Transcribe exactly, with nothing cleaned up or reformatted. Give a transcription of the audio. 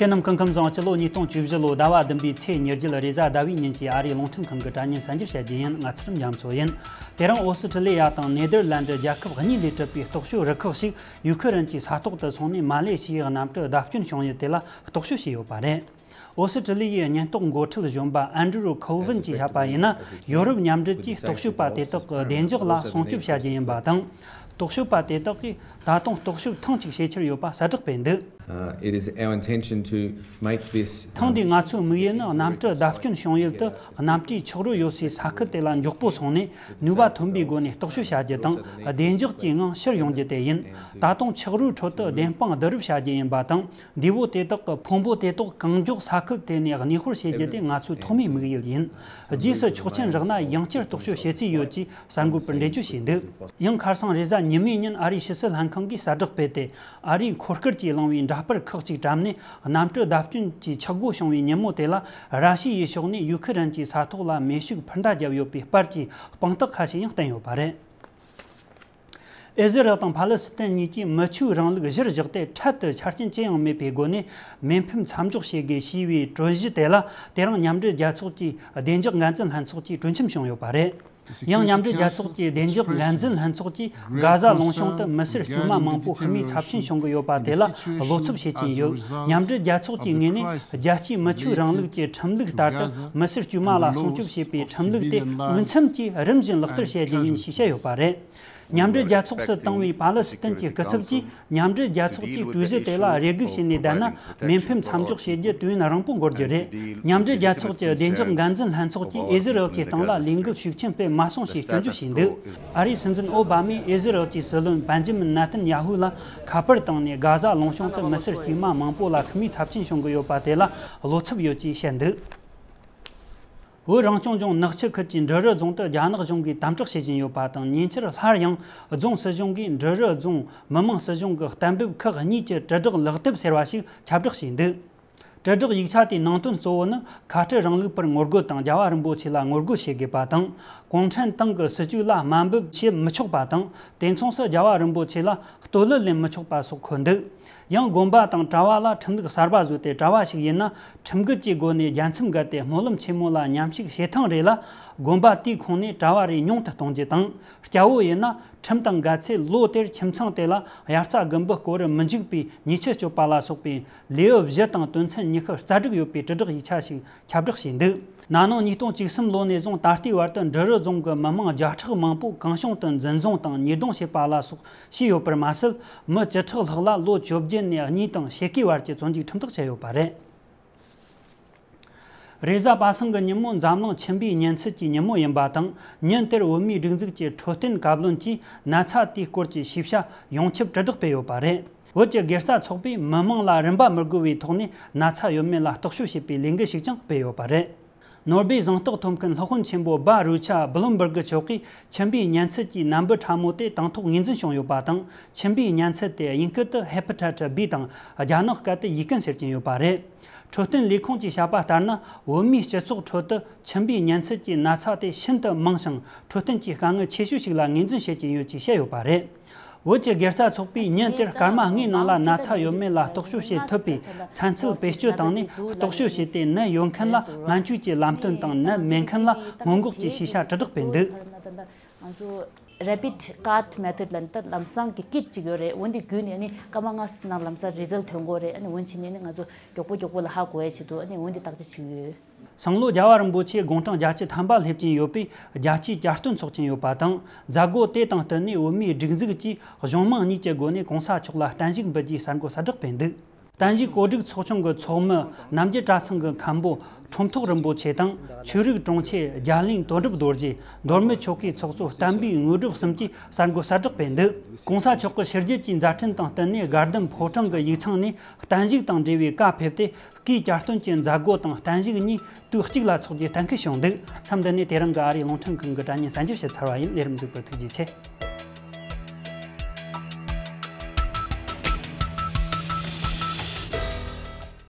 ཁྱེད་རྣམས་སྐུ་ཁམས་བཟང་། སྤྱི་ལོ་ཉིས་སྟོང་བཅུ་བཞི་ལོ་ཟླ་བ་བདུན་པའི་ཚེས་ཉེར་བརྒྱད་རེས་གཟའ་ཟླ་བའི་ཉིན་གྱི་ཨ་རིའི་རླུང་འཕྲིན་ཁང་གི་དྲ་བརྙན་གསར་འགྱུར་བཤད་རྒྱུ་ཡིན། ང་ཚེ་རིང་རྒྱ་མཚོ་ཡིན། དེ་རིང་ཨོ་སི་ཁྲི་ལི་ཡ་དང་ནེ་དར་ལན་ཌི་རྒྱལ་ཁབ་གཉིས་ལས་གྲུབ་པའི་རྟོག་དཔྱོད་རུ་ཁག་ཞིག་ཡུ་ཁུ་རེན་གྱི་ས་ཐོག་ཏུ་སོང་ནས་མ་ལེ་ཤི་ཡའི་གནམ་གྲུ་བརྡབ་སྐྱོན་བྱུང་ཡུལ་དེ་ལ་རྟོག་དཔྱོད་བྱས་ཡོད་པ་རེད། ཨོ་སི་ཁྲི་ལི་ཡའི་ཉེན་རྟོག་འགོ་ཁྲིད་གཞོན་པ་ཨན་ཌྲུ་ཁོ་ཝན་གྱིས་བཤད་པ་ཡིན་ན། ཡོ་རོབ་མཉམ་འབྲེལ་གྱིས་རྟོག་དཔྱོད་པ་དེ་དག་གི་བདེ་འཇགས་ལ་སྲུང་སྐྱོབ་བྱ་རྒྱུ་ཡིན་པ་དང་། རྟོག་དཔྱོད་པ་དེ་དག་གིས་ད་དུང་རྟོག་ཞིབ་ཐེངས་གཅིག་བྱེད་འཆར་ཡོད་པ་གསལ་བསྒྲགས་སྤེལ་འདུག Uh, it is our intention to make this, um, ཐེངས་འདིའི་ང་ཚོའི་དམིགས་ཡུལ་ནི་གནམ་གྲུ་བརྡབ་སྐྱོན་བྱུང་ཡུལ་དུ་གནམ་གྲུའི་ཆག་རོ་ཡོད་སའི་ས་ཁུལ་དེ་ལ་མགྱོགས་པོ་སོང་ནས་ནུས་པ་ཐོན་པའི་སྒོ་ནས་རྟོག་དཔྱོད་བྱ་རྒྱུ་དང་། བདེ་འཇགས་ཀྱི་ངང་ཕྱིར་ཡོང་རྒྱུ་དེ་ཡིན། ད་དུང་ཆག་རོའི་ཁྲོད་དུ་བདེན་དཔང་བསྡུ་རུབ་བྱ་རྒྱུ་ཡིན་པ་དང་། མདེའུ་དེ་དག་གི་ཕུང་པོ་དེ་དག་གང་མགྱོགས་ས་ཁུལ་དེ་ནས་གནས་སྤོར་བྱེད་རྒྱུ་དེ་ང་ཚོའི་ཐོག་མའི་དམིགས་ཡུལ་ཡིན། རྗེས་སུ་ཆོག་མཆན་རག་ན་ཡང་བསྐྱར་རྟོག་དཔྱོད་བྱེད་རྩིས་ཡོད་ཅེས་གསར་འགོད་པར་འགྲེལ་བརྗོད་བྱས་འདུག་ཡང་ཁ་སང་རེས་གཟའ་ཉི་མའི་ཉིན་ཨ་རིའི་ཕྱི་སྲིད་ལྷན་ཁང་གིས་གསལ་བསྒྲགས་སྤེལ་ཏེ། ཨ་རིའི་འཁོར་སྐར་གྱིས་བསླངས་པའི་འདྲ་པར་ཁག་ཅིག་བཀྲམ་ནས། གནམ་གྲུ་བརྡབ་སྐྱོན་གྱི་ཆག་སྒོ་བྱུང་བའི་ཉིན་མོ་དེ་ལ་ར་ཤི་ཡའི་ཕྱོགས་ནས་ཡུ་ཁུ་རེན་གྱི་ས་ཐོག་ལ་མེ་ཤུགས་འཕུར་མདའ་བརྒྱབ་ཡོད་པའི་པར་གྱི་དཔང་རྟགས་ཁ་ཤས་ཡང་བསྟན་ཡོད་པ་རེད། ཨི་ཟི་རལ་དང་ཕ་ལེ་སི་ཐན་གཉིས་ཀྱིས་མི་ཆོས་རིང་ལུགས་གཞིར་བཞག་སྟེ་འཕྲལ་དུ་ཆ་རྐྱེན་ཅི་ཡང་མེད་པའི་སྒོ་ནས་མེ་འཕེན་མཚམས་འཇོག་བྱེད་དགོས་ཞེས་པའི་གྲོས་གཞི་དེ་ལ། དེ་རིང་མཉམ་འབྲེལ་རྒྱལ་ཚོགས་ཀྱི་བདེ་འཇགས་འགན་འཛིན་ལྷན་ཚོགས་ཀྱིས་གྲོས་འཆམ་བྱུང་ཡོད་པ་རེད། ཡང་མཉམ་འབྲེལ་རྒྱལ་ཚོགས་ཀྱི་བདེ་འཇགས་འགན་འཛིན་ལྷན་ཚོགས་ཀྱིས་གྷ་ཟ་ལུང་གཤོང་དུ་མི་སེར་དཀྱུས་མ་མང་པོ་ཤི་རྨས་ཚབས་ཆེན་བྱུང་གི་ཡོད་པ་དེ་ལ་བློ་འཚབ་བྱེད་ཀྱིན་ཡོད། མཉམ་འབྲེལ་རྒྱལ་ ཚོགས་ཀྱི་ངོས་ནས་རྒྱལ་སྤྱིའི་མི་ཆོས་རིང་ལུགས་ཀྱི་ཁྲིམས་ལུགས་ལྟར་དུ་མི་སེར་དཀྱུས་མ་ལ་སྲུང་སྐྱོབ་བྱེད་པའི་ཁྲིམས་ལུགས་དེ་འོས་འཚམ་གྱིས་རིམ་བཞིན་ལག་བསྟར་བྱ་རྒྱུ་ཡིན་ཞེས་བཤད་ཡོད་པ་རེད། མཉམ་འབྲེལ་རྒྱལ་ཚོགས་སུ་བཏང་བའི་པ་ལི་སི་ཐན་གྱི་སྐུ་ཚབ་ཀྱིས། མཉམ་འབྲེལ་རྒྱལ་ཚོགས་ཀྱིས་གྲོས་གཞི་དེ་ལ་རེ་སྒུག་བྱས་ནས་བསྡད་ན། མེ་འཕེན་མཚམས་འཇོག་བྱེད་རྒྱུ་དུས་ཡུན་རིང་པོ་འགོར་རྒྱུ་རེད། མཉམ་འབྲེལ་རྒྱལ་ཚོགས་ཀྱི་བདེ་འཇགས་འགན་འཛིན་ལྷན་ཚོགས་ཀྱིས་ཨི་ཟི་རལ་གྱི་སྟེང་ལ་ལས་འགུལ་ཤུགས་ཆེན་སྤེལ་མ་སོང་ཞེས་སྐྱོན་བརྗོད་བྱས་འདུག་ཨ་རིའི་སྲིད་འཛིན་ཨོ་བྷ་མས་ཨི་ཟི་རལ་གྱི་སྲིད་བློན་བན་ཇི་མིན་ནེ་ཐན་ཡ་ཧུ་ལ་ཁ་པར་བཏང་ནས། གྷ་ཟ་ལུང་གཤོང་དུ་མི་སེར་དཀྱུས་མ་མང་པོ་ལ་ཤི་རྨས་ཚབས་ཆེན་བྱུང་གི་ཡོད་པ་དེ་ལ་བློ་འཚབ་ཡོད་ཅེས་བཤད་འདུག་བོད་རང་སྐྱོང་ལྗོངས་ནག་ཆུ་ཁུལ་གྱི་འབྲི་རུ་རྫོང་དུ་རྒྱ་ནག་གཞུང་གིས་དམ་དྲག་བྱེད་བཞིན་ཡོད་པ་དང་། ཉེ་ཆར་སླར་ཡང་རྫོང་སྲིད་གཞུང་གིས་འབྲི་རུ་རྫོང་མི་དམངས་སྲིད་གཞུང་གི་གཏན་འབེབས་ཁག་གཉིས་ཀྱི་དྲིལ་བསྒྲགས་ལག་དེབ་ཟེར་བ་ཞིག་ཁྱབ་བསྒྲགས་བྱས་འདུག་དྲིལ་བསྒྲགས་ཡིག་ཆ་དེའི་ནང་དོན་གཙོ་བོ་ནི། ཁ་བྲལ་རིང་ལུགས་པར་ངོ་རྒོལ་དང་། རྒྱལ་བ་རིན་པོ་ཆེ་ལ་ངོ་རྒོལ་བྱེད་དགོས་པ་དང་། གུང་ཁྲན་ཏང་གི་སྲིད་ཇུས་ལ་དམའ་འབེབས་བྱེད་མི་ཆོག་པ་དང་། དེ་མཚུངས་སུ་རྒྱལ་བ་རིན་པོ་ཆེ་ལ་རྟོག་གླུ་ལེན་མི་ཆོག་པ་སོགས་འཁོད་འདུག་ཡང་དགོན་པ་དང་གྲྭ་བ་ལ་ཁྲིམས་ལུགས་གསར་པ་བཟོས་ཏེ། གྲྭ་བ་ཞིག་ཡིན་ན་ཁྲིམས་འགལ་གྱི་སྒོ་ནས་རྒྱལ་མཚམས་བརྒལ་ཏེ་སྨོན་ལམ་ཆེན་མོ་ལ་མཉམ་ཞུགས་བྱེད་ཐེངས་རེ་ལ་དགོན་པ་དེའི་ཁོངས་ནས་གྲྭ་བ་རེ་ཉུང་དུ་གཏོང་རྒྱུ་དང་། སྐྱ་བོ་ཡིན་ན་ཁྲིམས་དང་འགལ་ཚེ་ལོ་དེར་ཁྱིམ་ཚང་དེ་ལ་དབྱར་རྩྭ་དགུན་འབུ་བརྐོ་རུ་མི་འཇུག་པའི་ཉེས་ཆད་གཅོད་པ་ལ་སོགས་པའི་ལེའུ་བཞི་དང་དོན་ཚན་ཉི་ཤུ་རྩ་དྲུག་ཡོད་པའི་དྲིལ་བསྒྲགས་ཡིག་ཆ་ཞིག་ཁྱབ་བསྒྲགས་བྱས་འདུག་ན་ནིང་ཉིས་སྟོང་བཅུ་གསུམ་ལོ་ནས་བཟུང་ད་ལྟའི་བར་དུ་འབྲི་རུ་རྫོང་གི་མི་མང་བརྒྱ་ཕྲག་མང་པོ་གང་བྱུང་དུ་འཛིན་བཟུང་དང་ཉེས་རྡུང་བྱས་པ་ལ་སོགས་བྱས་ཡོད་པར་མ་ཟད། མི་བཅུ་ཕྲག་ལྷག་ལ་ལོ་བཅོ་བརྒྱད་ནས་གཉིས་དང་ཕྱེད་ཀའི་བར་གྱི་བཙོན་འཇུག་ཁྲིམས་ཐག་བཅད་ཡོད་པ་རེད། རེས་གཟའ་པ་སངས་ཀྱི་ཉིན་མོ་འཛམ་གླིང་ཁྱིམ་པའི་གཉན་ཚད་ཀྱི་ཉིན་མོ་ཡིན་པ་དང་། ཉིན་དེར་བོད་མིའི་སྒྲིག་འཛུགས་ཀྱི་འཕྲོད་བསྟེན་བཀའ་བློན་གྱིས་ན་ཚ་དེའི་སྐོར་གྱི་ཤེས་བྱ་ཡོངས་ཁྱབ་དྲིལ་བསྒྲགས་སྤེལ་ཡོད་པ་རེད། བོད་ཀྱི་དགེ་རྩ་ཚོགས་པས་མི་མང་ལ་རིན་པ་མི་དགོས་པའི་ཐོག་ནས་ན་ཚ་ཡོད་མེད་ལ་རྟོག་དཔྱོད་བྱེད་པའི་ལས་འགུལ་ཞིག་ཀྱང་སྤེལ་ཡོད་པ་རེད། ནོར་སྦས་གཟེངས་རྟགས་ཐོབ་མཁན་སློབ་དཔོན་ཆེན་པོ་སྦ་རུ་ཆ་བྷི་ལུམ་སྦུར་གི་མཆོག་གིས་མཆིན་པའི་གཉན་ཚད་ཀྱི་ནད་འབུ་ཕྲ་མོ་དེ་དང་ཐོག་ངོས་འཛིན་བྱུང་ཡོད་པ་དང་། མཆིན་པའི་གཉན་ཚད་དེ་དབྱིན་སྐད་དུ་ཧེ་པ་ཊའི་ཊིས་བྷི་དང་། རྒྱ་ནག་སྐད་དུ་ཡི་ཀུན་ཟེར་གྱིན་ཡོད་པ་རེད། འཕྲོད་བསྟེན་ལས་ཁུངས་ཀྱིས་བཤད་པ་ལྟར་ན། བོད་མིའི་སྤྱི་ཚོགས་ཁྲོད་དུ་མཆིན་པའི་གཉན་ཚད་ཀྱི་ན་ཚ་དེ་ཤིན་ཏུ་མང་ཞིང་། འཕྲོད་བསྟེན་གྱི་དཀའ་ངལ་ཆེ་ཤོས་ཤིག་ལ་ངོས་འཛིན་བྱེད་ཀྱིན་ཡོད་ཅེས་བཤད་ཡོད་པ་རེད། བོད་ཀྱི་དགེ་རྩ་ཚོགས་པས་ཉིན་དེར་སྐར་མ་ལྔའི་ནང་ལ་ན་ཚ་ཡོད་མེད་ལ་རྟོག་དཔྱོད་བྱེད་ཐུབ་པའི་ཚན་རྩལ་བེད་སྤྱོད་བཏང་ནས། རྟོག་དཔྱོད་བྱས་ཏེ་ནད་ཡོད་མཁན་ལ་སྨན་བཅོས་ཀྱི་ལམ་སྟོན་དང་། ནད་མེད་མཁན་ལ་སྔོན་འགོག་གི་ཤེས་བྱ་དྲིལ་བསྒྲགས་སྤེལ་འདུག་ང་ཚོ་Rapid Cut Method ལབ་ནས་ད་ལམ་སང་གི་ཀིཊ་ཅིག་ཡོད་རེད། འོ་འདི་བརྒྱུད་ནས་ནི་སྐར་མ་ལྔ་ནང་ལམ་སང་རི་ཛལ་ཐོན་གོ་རེད། ཨ་ནི་འོན་ཕྱིན་ནས་ནི་ང་ཚོ་མགྱོགས་པོ་མགྱོགས་པོ་ལ་ཧ་གོ་ཡ་ཆེད་དུ། ཨ་ནི་འོ་འདི་བརྟག་དཔྱད་བྱེད་ཀྱི་ཡོད། སང་ལོ་རྒྱལ་བ་རིན་པོ་ཆེ་དགུང་གྲངས་བརྒྱད་ཅུ་ཐམ་པ་སླེབས་ཀྱིན་ཡོད་པས། རྒྱལ་སྤྱིའི་གྱ་སྟོན་འཚོགས་ཀྱིན་ཡོད་པ་དང་། མཛད་སྒོ་དེ་དང་བསྟུན་ནས་བོད་མིའི་སྒྲིག་འཛུགས་ཀྱིས་གཞུང་མང་གཉིས་ཀྱི་སྒོ་ནས་གོང་ས་མཆོག་ལ་བརྟན་བཞུགས་འབུལ་རྒྱུའི་གསར་འགོད་གསལ་བསྒྲགས་སྤེལ་འདུག་བརྟན་བཞུགས་གོ་སྒྲིག་ཚོགས་ཆུང་གི་ཚོགས་མི་རྣམ་རྒྱལ་གྲྭ་ཚང་གི་མཁན་པོ་ཁྲོམ་ཐོག་རིན་པོ་ཆེ་དང་། ཆོས་རིག་དྲུང་ཆེ་རྒྱ་གླིང་དོན་གྲུབ་རྡོ་རྗེ། མདོ་སྨད་ཆོལ་ཁའི་ཚོགས་གཙོ་བསྟན་པའི་དངོས་གྲུབ་གསུམ་གྱིས་གསར་འགོད་གསལ་བསྒྲགས་སྤེལ་འདུག་གོང་ས་མཆོག་གི་ཕྱི་རྒྱལ་གྱི་མཛད་འཕྲིན་དང་བསྟུན་ནས། དགའ་ལྡན་ཕོ་བྲང་གི་ཡིག་ཚང་ནས་བརྟན་བཞུགས་དང་འབྲེལ་བའི་བཀའ་ཕེབས་ཏེ། སྐུའི་གྱ་སྟོན་གྱི་མཛད་སྒོ་དང་བརྟན་བཞུགས་གཉིས་དུས་གཅིག་ལ་འཚོགས་རྒྱུའི་གཏན་འཁེལ་བྱུང་འདུག་མཚམས་འདི་ནས་དེ་རིང་གི་ཨ་རིའི་རླུང་འཕྲིན་ཁང་གི་དྲ་བརྙན་གསར་འགྱུར་བཤད་ཚར་བ་ཡིན། ལས་རིམ་གཟིགས་པར་ཐུགས་རྗེ་ཆེ།